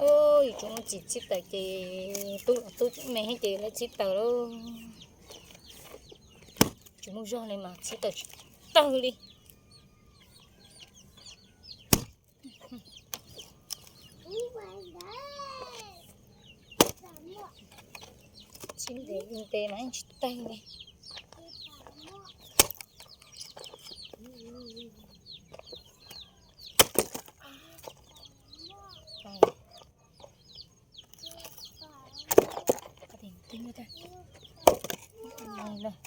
Yus tsis muaj txiv txhib taws ces tub los tub me thiab ces lawv txhib taws lauj. Tsis muaj zog li mas txhib taws tsis tawg li. Txhib ntev ntev mas yeej tsis tawg li. Tawg li.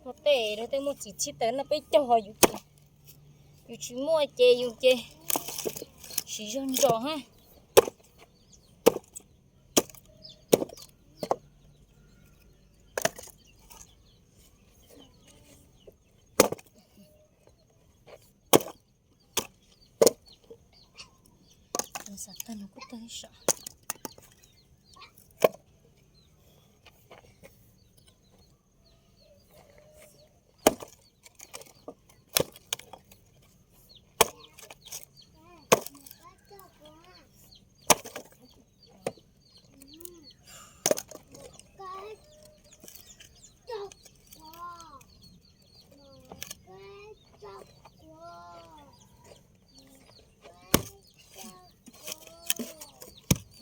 Ua tej luag tej muaj txiv txhib taws noj peb caug ho yus ces, yus tsis muaj ces yus ces siv zog ntsos hab. Xav tawg no kuj tawg ib saum.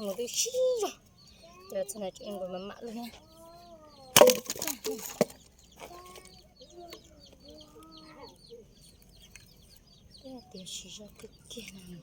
Mus twb sib zog, lawv txog na tseem nkaus mam mam lug na. Tias siv zog kawg kiag no.